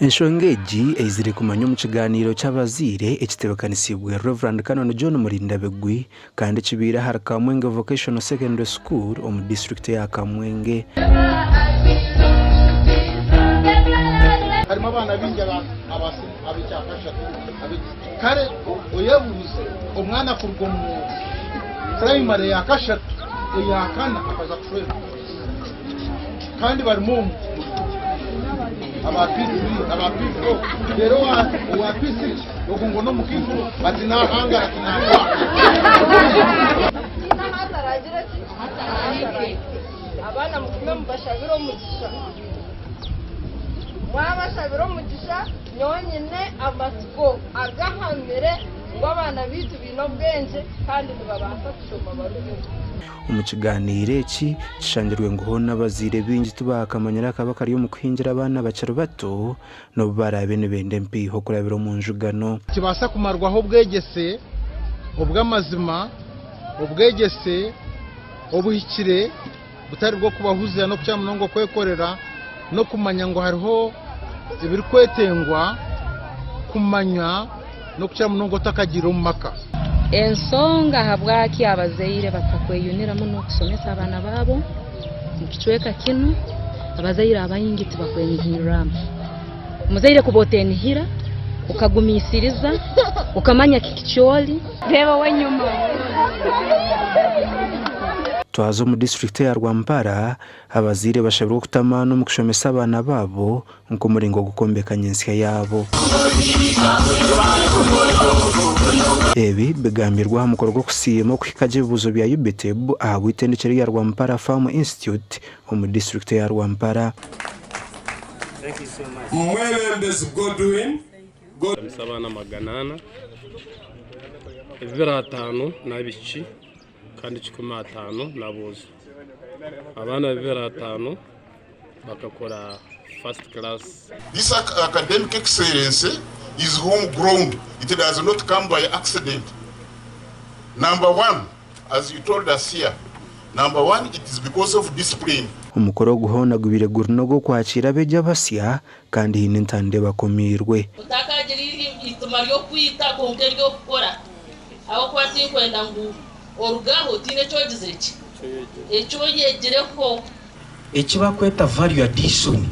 Enshonga egi eizire kumanywa omu kigaaniiro ky'abazaire ekitebeekanisiibwe Rev. Canon John Murindabigwi kandi kibaire ahari Kamwenge Vocational Secondary School omu disiturikiti eya Kamwenge. Harimu abaana baingi ab'ekyakashatu kare oyebuuze omwana kuruga omu purayimare eyakashatu eyakana akaza kushwerwa kandi barimu omu aba P3 aba P4 reero owa P6 ogwo ngu n'omukaikuru bati nahangara tinagwa. Abaana mugume mubashabire omugisha. Mwabashabira omugisha, nyowe nyine amatsiko agahamire ngu abaana baitu baine obwengye kandi nibabaasa kushoma barugeho. Omu kigaaniiro eki, kishangirwe ngu hoona abazaire baingi tibaakamanyire akabi akari omu kuhingira abaana bakiri bato n'obu baraabe nibenda empiiha okurabira omu njugano. Nikibaasa kumarwaho obwegyese obw'amazima, obwegyese obuhikire butari bw'okubahuzya n'okukira munonga okwekorera n'okumanya ngu hariho ebirikwetengwa kumanywa n'okukira munonga otakagiire omu maka. Ensonga habwaki abazaire batakweyunira muno kusomesa abaana baabo mu kicweka kinu, abazaire abaingi tibakwenihirramu. Omuzaire kuba otenihira, okagumiisiriza, okamanya kiki kyoli. Reeba ow'enyuma. Twaza omu disiturikiti eya Rwampara, abazaire bashabirwe okuta amaani omu kushomesa abaana baabo nk'omuringo gw'okwombeka nyentsya yaabo. Ebi bigambirwe aha mukoro gw'okusiima okuhika gye ebibuuzo bya UBTEB ahabw'eitendekyero rya Rwampara Farm Institute omu disiturikiti eya Rwampara. Mwebembezi Godwin. Nshomesa abaana 400, ebibiro ataano n'abaishiki kandi 150 n'aboojo. Abaana bibiro ataano bakakora first class. This academic excellence is home grown, it does not come by accident. Number one, as you told us here, number one it is because of discipline. Omukoro ogu hoona gubaire guri n'ogw'okwakiira abeegi abasya kandi haine entanda ebakomiirwe. Otakagira eitima ry'okwita kwonka ery'okukora, ahabw'okuba tinkwenda ngu oruge aho otaine eki ogizire ki? Eki oyegireho. Eki barikweta value addition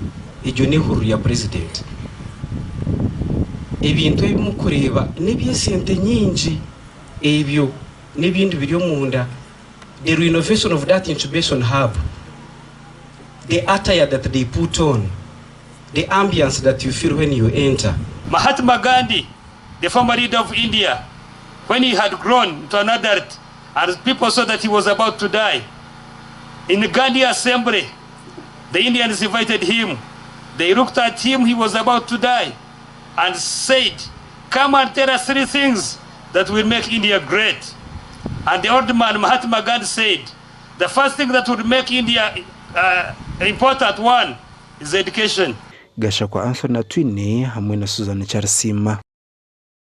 egyo n'ehururu ya Purezidenti. Ebintu ebi murikureeba n'eby'esente nyingi ebyo n'ebindi biri omunda, the renovation of that incubation hub, the attire that they put on, the ambience that you feel when you enter. Mahatma Gandhi, the former leader of India, when he had grown into an adult and people saw that he was about to die, in Gandhi assembly, the Indians invited him. They looked at him, he was about to die, and said, Come and tell us three things that will make India great. And the old man, Mahatma Gandhi, said, The first thing that would make India important, one, is education. Gashakwa Anthony Atwine hamwe na Susan Kyarisiima.